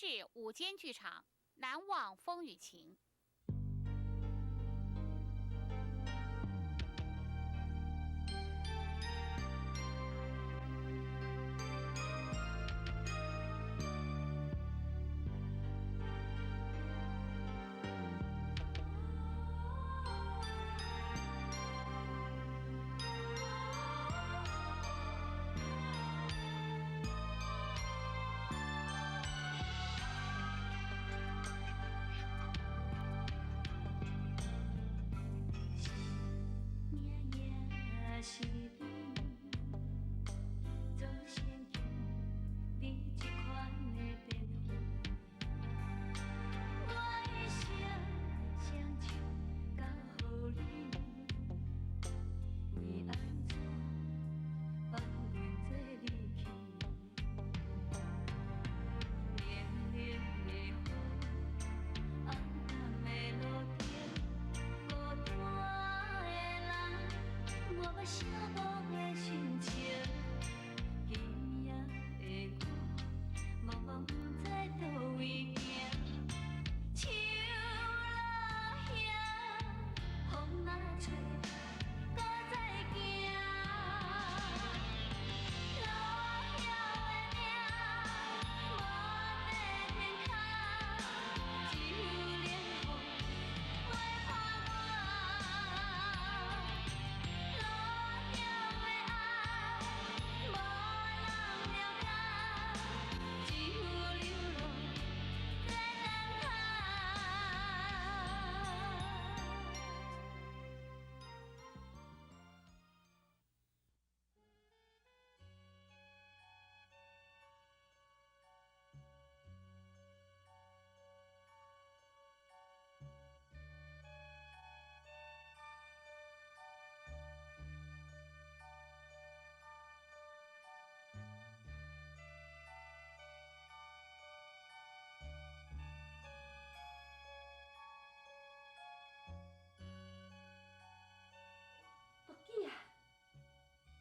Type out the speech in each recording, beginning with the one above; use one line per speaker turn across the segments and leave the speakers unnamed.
视午間劇場《難忘風雨情》。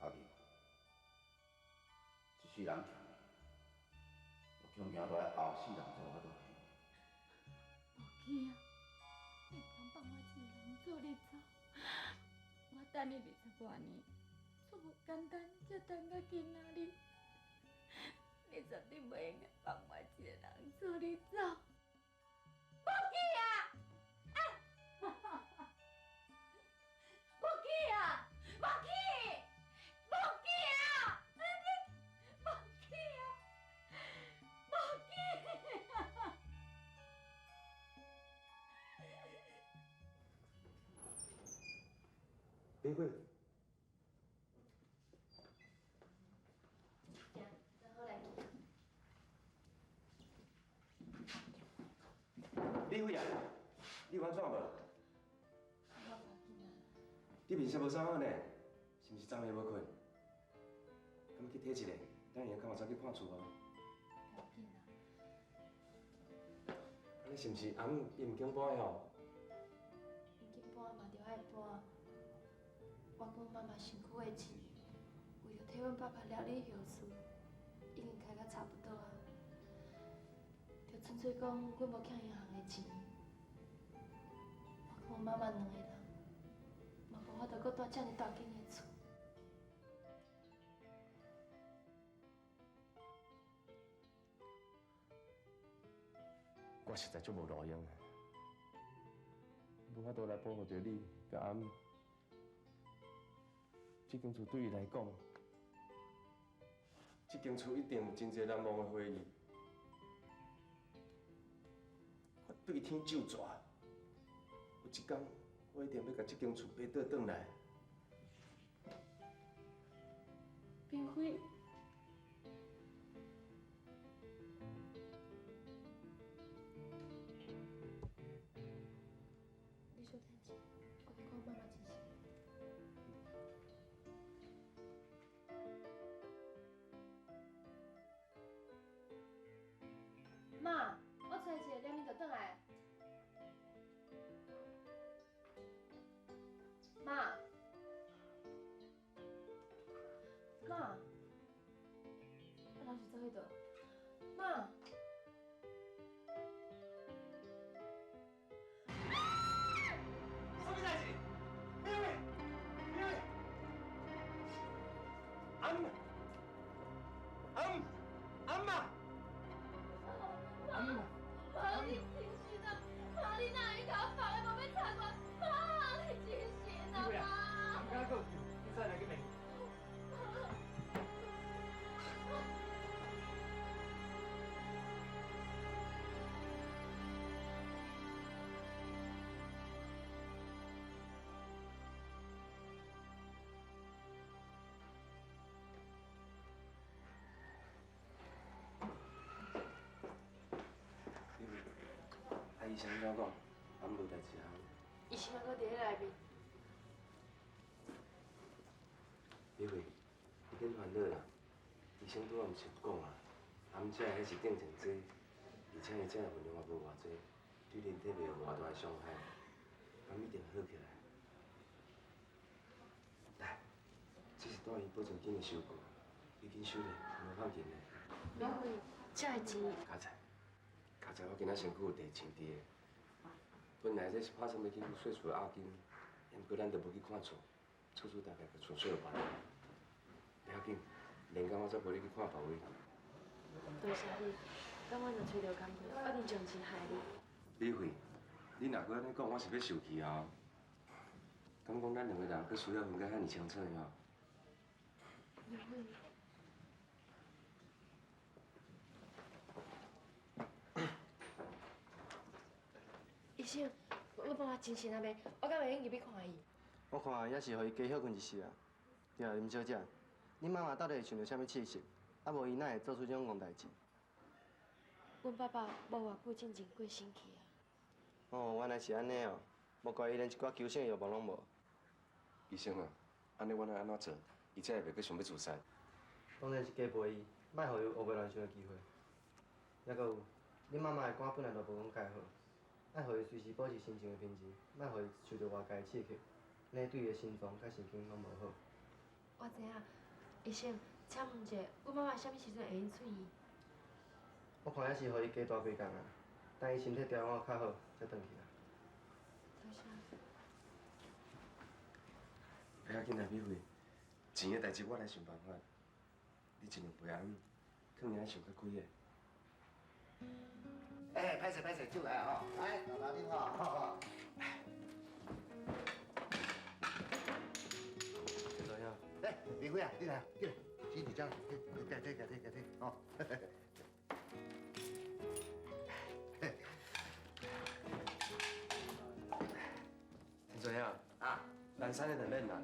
阿明，一世人欠你，我恐惊落来后世人才有法度还。
无去啊！你毋通放我一个人做你走，我等你20外年，做无简单，才等到今仔日。你绝对袂用该放我一个人做你走。无去啊！啊！无去啊！无去！无去啊！无去啊！无去啊！
李慧。李慧啊，你有安怎无？你面色无啥好呢，是毋是昨暝无睏？敢去体一下，等下较嘛走去看厝无？
不要紧啦。
按呢是毋是阿姆伊毋肯搬吼？
毋肯搬嘛，著爱搬。我讲妈妈身躯的钱，为著替阮爸爸料理后事，已经开甲差不多啊。就纯粹讲，阮无欠银行的钱。我讲妈妈两个人，嘛无法度阁住遮尔大间的厝。
我实在足无路用的，无法度来保护著你佮阿姆。这间厝对伊来讲，这间厝一定有真济难忘的回忆。我对天咒誓，有一天我一定欲共这间厝爬倒转来。
平辉。你小等一下，我去看妈妈一下。妈，我出来一下，两面就转来。妈，妈，啊，人是走彼佗？妈，妈，你真神啊！妈，你哪会共我放的无欲插我？妈，你真神啊！妈。
毋敢阁有救，你再来去问。
啊，医生怎讲？啊，无代志啊。
医生还阁伫咧内面。
美惠，你免烦恼啦。医生拄仔毋是有讲啊，癌症彼是顶前剂，而且伊这个分量也无偌济，对人体袂有偌大的伤害，咁一定会好起来。来，这是住院保证金的收据，你紧收咧，莫放紧咧。
美惠，这个钱。
加菜，加菜，我今仔身躯有地穿伫的。本来这是拍算欲去付税厝的押金，毋过咱都无去看厝，厝主大概共厝税予别人。袂要紧，连工我才陪你去看别位。
多谢你，等我若揣著工课，我一定将钱害你。
美惠，你若阁按呢讲，我是欲受气啊！敢讲咱两个人阁需要分甲遐尔清楚吼？
美惠。医生，我妈妈精神啊袂？我敢会用入去看伊？
我看犹是予伊加歇睏一时啊。对啊，林小姐，你妈妈到底是受著啥物刺激？啊无伊哪会做出这种戆代志？
阮爸爸无偌久进前过身去啊。
哦，原来是按呢哦，莫怪伊连一寡求生的欲望拢无。
医生啊，按呢阮爱按怎做，伊才会袂阁想欲自杀？
当然是加陪伊，莫予伊有乌白乱想的机会。犹阁有，你妈妈的肝本来就无讲盖好，爱予伊随时保持心情的平静，莫予伊受著外界的刺激，按呢对伊的心脏佮神经拢无好。
我知影，医生，请问一下，阮妈妈啥物时阵会用出院？
我看犹是予伊加蹛几工啊，等伊身体调养较好，才转去啦。
多谢。
袂要紧啦，美惠，钱的代志我来想办法，你尽量陪阿姆，可能爱想较开的。
哎，歹势歹势，进来吼，来，老大你好。
陈总兄。
来，美惠啊，你来，进来，钱伫遮，这、这、这、这、这，哦。
陈总兄啊，南山的就免啦。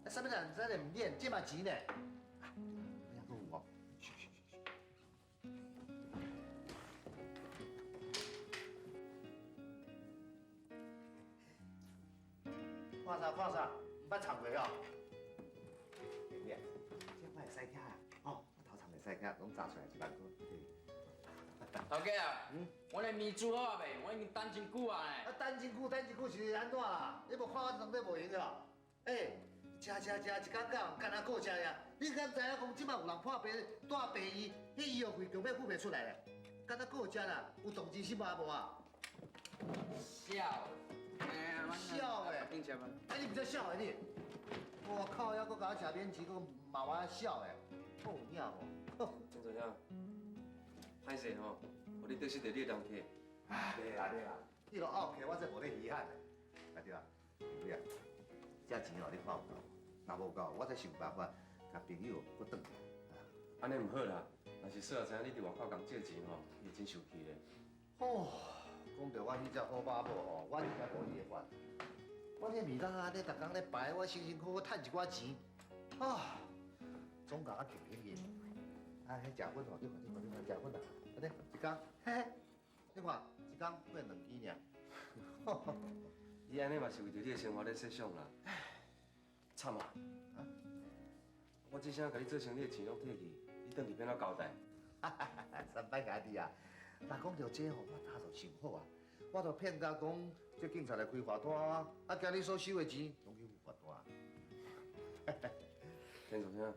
啊，啥物南山的毋免，这嘛钱呢？啊，你还阁有哦？嘘嘘嘘。看啥看啥，毋捌藏过哦。妹妹，这我会使听啊，哦，我头藏会使听，拢砸出来一万块。
头家啊，我的面煮好啊未？我已经等真久啊呢。
啊，等真久，等真久是按怎啦？你无看我当咧无闲哦？欸，食食食，一工到干焦顾食尔。你敢知影讲这摆有人破病蹛病院，彼医药费强欲付袂出来咧？干焦顾食啦，有同情心无啊？
痟。
痟的，啊你毋才痟的你？我靠，还阁共我食免钱，阁骂我痟的，好有影无？
陈总兄，歹势吼，予你得失著你的人客。
对啦对啦，你若拗客，我才无咧稀罕的。啊对啊，妹啊，这钱哦，你看有够？若无够，我再想办法，共朋友阁转来。
按呢毋好啦，若是细汉知影你伫外口共借钱吼，伊会真生气的。
哦，讲著我彼只好爸母吼，我真正无伊的法。我这面当啊，咧逐工咧排，我辛辛苦苦趁一寡钱，啊，总共我扣起去。啊，彼食粉吼，你看你看你看，食粉啊，按呢一工，嘿嘿，你看一工变两支尔。
伊按呢嘛是为著你的生活咧设想啦。惨啊！我这声共你做生意的钱拢退去，你转去欲按怎交代？
三摆家己啊，若讲著这吼，我早就想好啊。我就骗甲讲，这警察来开罚单啊，啊，今日所收的钱拢去付罚单。
田总兄，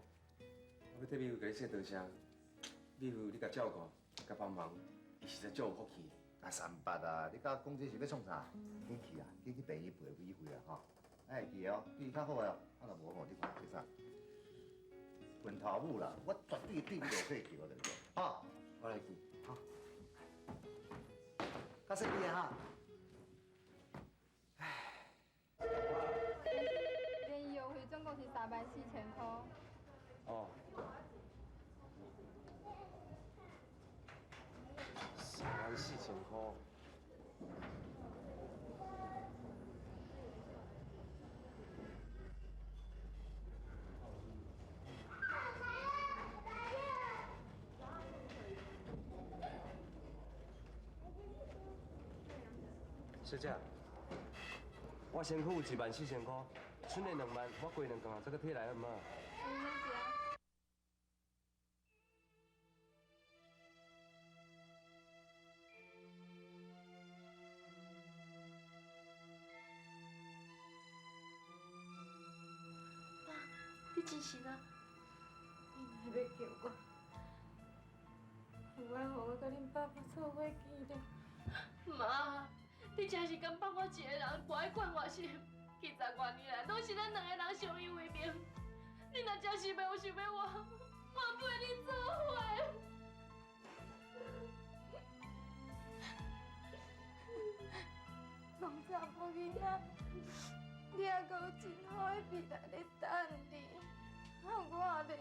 我欲替美惠共你说多谢，美惠你共照顾，共帮忙，伊实在足有福气。
啊，三八啊，你敢讲这是欲创啥？紧去啊，紧去病院赔医费啊，吼！哎，会记得哦，对伊较好哦。啊，若无吼，你看这啥？拳头母啦，我绝对对你无客气，我跟你讲，哈。
我来记，
好。较细腻的哈。
连医药费总共是3万4千块。
哦。3万4千块。小姐，我身躯有1万4千块，剩的2万，我过2工再阁提来好毋好？
妈，你真神啊！
你若欲救我，有爱予我佮恁爸爸做伙见咧。
妈。你真是敢放我一个人跋在管外心，70外年来，拢是咱两个人相依为命。你若真是袂有想欲我，我陪你做伙。
戆查某囡仔，你犹阁有真好的未来咧等你，啊我咧，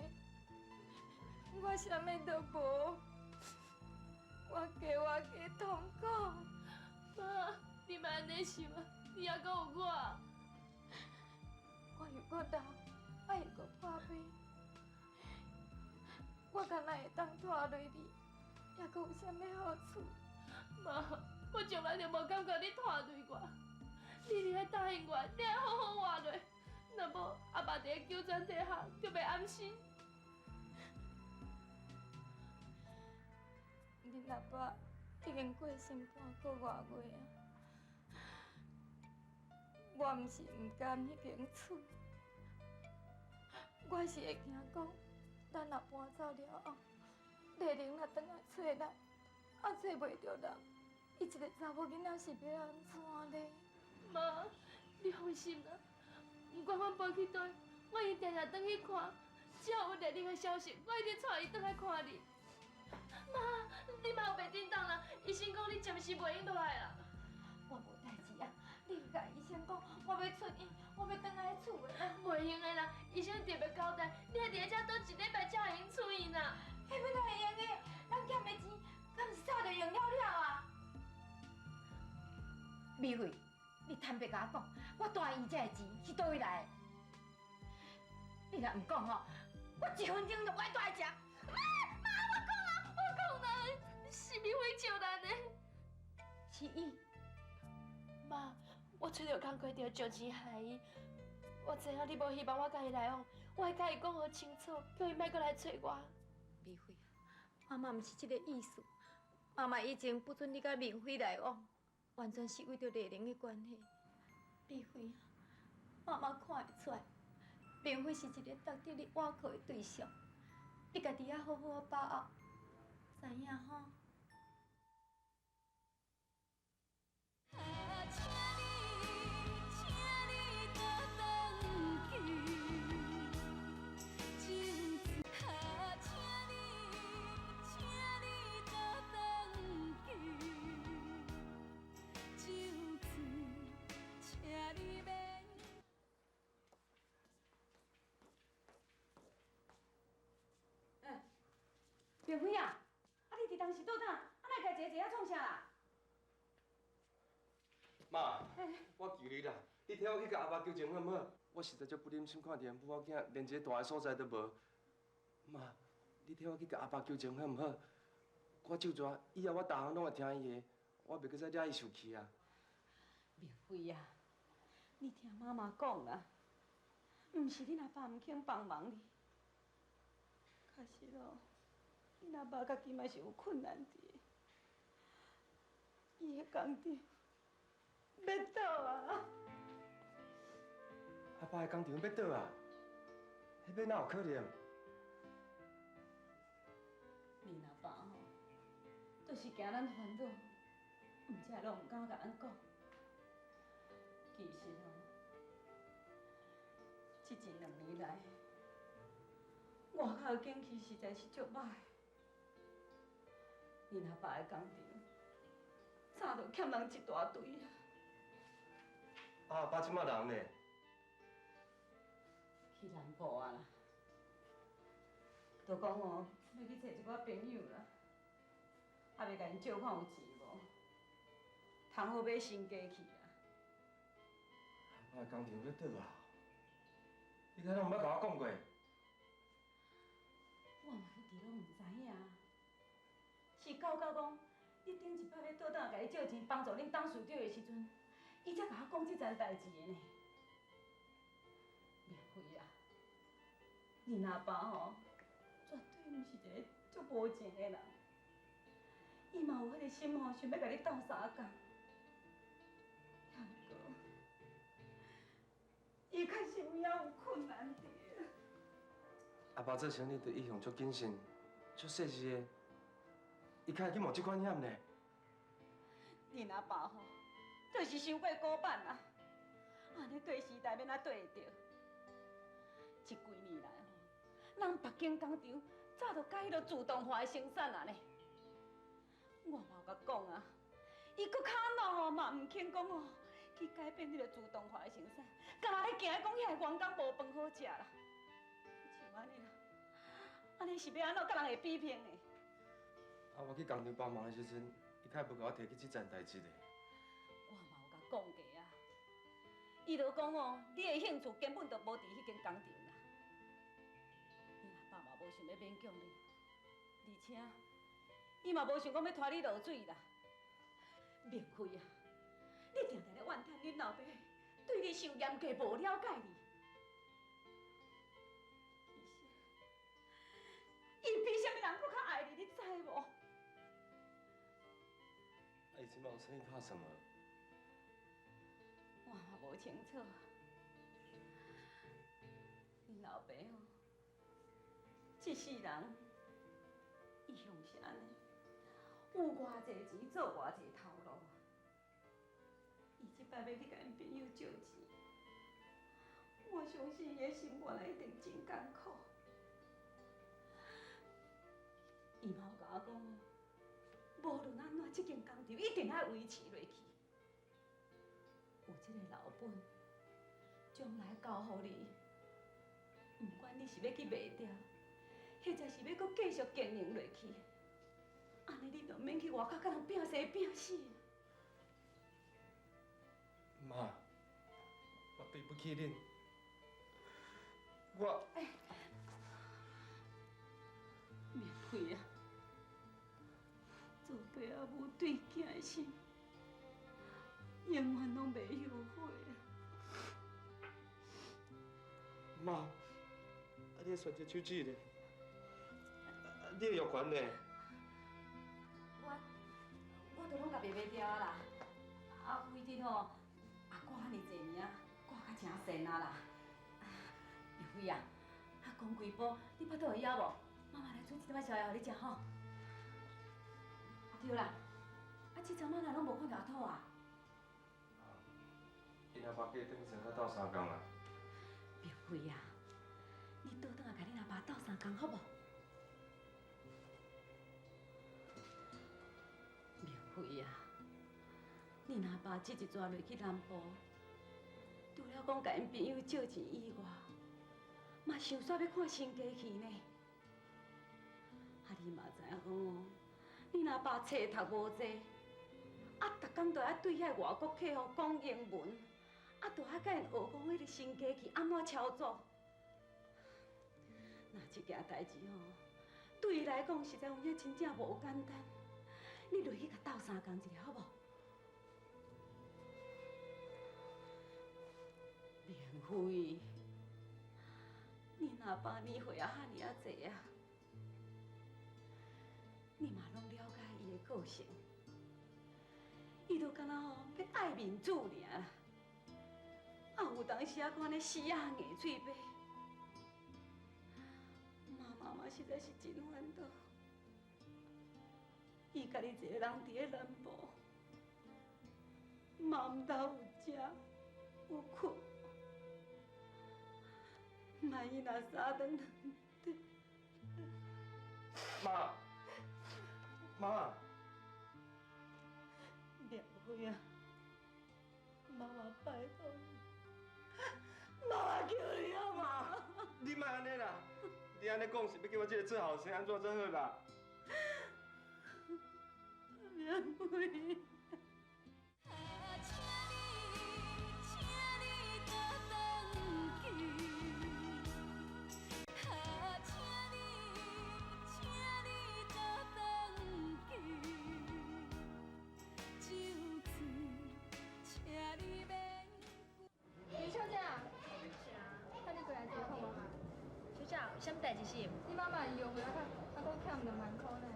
我啥物都无，我加我加痛苦。
妈，你莫按呢想啊，你犹阁有我。
我又阁老，啊又阁破病，我敢若会当拖累你，犹阁有啥物好处？
妈，我从来就无感觉你拖累我，你一定爱答应我，你爱好好活落，若无阿爸伫咧九泉底下就袂安心。
恁阿爸已经过身半个外月啊，我毋是毋甘彼间厝，我是会惊讲，咱若搬走了后，丽玲若转来找咱，啊找袂著人，伊一个查某囡仔是欲按怎咧？
妈，你放心啦，毋管阮搬去佗，我会定定转去看，只要有丽玲的消息，我一定带伊转来看你。妈，你莫有白叮当啦！医生讲你暂时袂用落来啦。
我无代志啊，你去共医生讲，我欲出院，我欲转来厝的啦。
袂用的啦，医生特别交代，你爱伫咧遮等一礼拜才会用出院啦。
彼欲哪会用的？咱欠的钱，敢毋是早就用了了啊？美惠，你坦白共我讲，我大医这个钱是佗位来的？你若毋讲吼，我一分钟就无爱蹛伫遮。
妈，妈，我讲啦，我讲啦，是美惠借咱的，
是伊。
妈，我揣著工课著借钱害伊，我知影你无希望我佮伊来往，我会共伊讲予清楚，叫伊莫阁来揣我。
美惠，妈妈毋是这个意思，妈妈以前不准你佮明辉来往，完全是为著丽玲的关系。美惠，妈妈看会出来，明辉是一个值得你倚靠的对象。你家己爱好好把握，知影吼？
明辉啊，啊你伫当时倒哪？啊哪会家坐坐遐创啥啦？
妈，我求你啦，你替我去共阿爸求情好毋好？我实在足不忍心看著因母仔囝连一个蹛的所在都无。妈，你替我去共阿爸求情好毋好？我咒蛇，以后我逐项拢会听伊的，我袂阁再惹伊受气啊。
明辉啊，你听妈妈讲啦，毋是恁阿爸毋肯帮忙你，确实咯。恁阿爸家己嘛是有困难伫，伊的工厂欲倒啊！
阿爸的工厂欲倒啊？彼欲哪有可能？
恁阿爸吼，就是惊咱烦恼，毋才拢毋敢共咱讲。其实吼，这一两年来，外口的景气实在是足䆀。恁阿爸的工厂早就欠人一大堆啊！
啊，阿爸这马人呢？
去南部啊啦，就讲哦，欲去揣一寡朋友啦，犹未共𪜶借看有钱无，通好买新机器啊。
阿爸工厂欲倒啊？你敢拢毋捌共我讲过？
我嘛一直拢毋知影，是到到讲你顶一摆欲倒转来共伊借钱帮助恁董事长的时阵，伊才共我讲这层代志的呢。明辉啊，恁阿爸吼，绝对毋是一个足无情的人，伊嘛有彼个心吼，想欲共你斗相共。也毋过，伊确实有影有困难伫。
阿爸做生意都一向足谨慎、足细致的，伊敢会去冒这款险呢？
恁阿爸吼，就是伤过古板啊！按呢对时代欲按怎对会著？这几年来吼，咱北京工厂早就改彼落自动化的生产啊呢。我嘛有共讲啊，伊阁较老吼嘛毋肯讲吼，去改变彼个自动化的生产，干焦咧惊讲遐个员工无饭好食啦。像按呢啦，按呢是欲按怎佮人会比拼的？
啊，我去工厂帮忙的时阵，伊敢会无共我提起这层代志咧？
我嘛有共讲过啊，伊就讲哦，你的兴趣根本就无伫彼间工厂啦。恁阿爸嘛无想欲勉强你，而且伊嘛无想讲欲拖你落水啦。明辉啊，你定定咧怨叹恁老爸对你伤严格，无了解你。其实，伊比啥物人阁较爱你，你知无？
啊，伊这摆有啥物拍算无？
我嘛无清楚。恁老爸哦，这世人一向是按呢，有偌济钱做偌济头路。伊这摆欲去共𪜶朋友借钱，我相信伊的生活一定真艰苦。伊嘛有共我讲，无论按怎，这间工厂一定爱维持落去。有这个老本，将来交予你，毋管你是欲去卖掉，或者是欲阁继续经营落去，按呢你就免去外口佮人拼生拼死。
妈，我对不起恁，我。
欸，明辉啊，做爸仔母对囝的心，永远拢袂后悔啊！
妈，啊，你的三只手指咧？啊，你的药丸咧？
我都拢共卖卖掉啊啦！啊，费日吼，也挂遐尔济年啊，挂甲诚神啊啦！明辉啊，啊，讲规晡，你腹肚会枵无？妈妈来煮一点仔宵夜予你食吼。啊对啦，啊这阵仔哪拢无看著阿土啊？𪜶
阿爸叫伊转去庄仔斗相共啊。
明辉啊，你倒转来共恁阿爸斗相共好无？明辉啊，恁阿爸这一逝落去南部，除了讲共𪜶朋友借钱以外，嘛想煞欲看新机器呢。啊，你嘛知影讲哦，恁阿爸册读无济，啊，逐工都爱对遐外国客户讲英文，啊，都爱共𪜶学讲彼个新机器按怎操作。若这件代志吼，对伊来讲实在有影真正无简单。你落去共斗相共一下好无？明辉，恁阿爸年岁也遐尔仔济啊，你嘛拢了解伊的个性，伊就敢若吼欲爱面子尔啦。啊，有当时啊，阁按呢死鸭硬喙䫌，妈妈嘛实在是真烦恼。伊家己一个人伫咧南部，嘛毋知有食有睏，万一若三顿两顿。
妈，妈。
明飛啊，媽媽拜託你，媽媽求你啊媽！
你莫按呢啦，你按呢講是欲叫我這个做後生按怎才好啦？
明飛。
請你，請你倒轉去。啊，請你，請你倒轉去。就算請你免。
林小姐，看你過來一下好無？
小姐，有啥物代誌是？
你媽媽醫藥費還還閣欠2萬塊呢。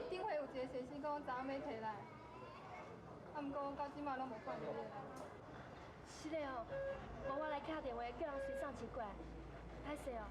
頂回有一個學生講昨昏欲提來，啊，毋過到這馬攏無看著伊來。
是的哦，無我來敲電話叫人隨送錢過來。歹勢哦，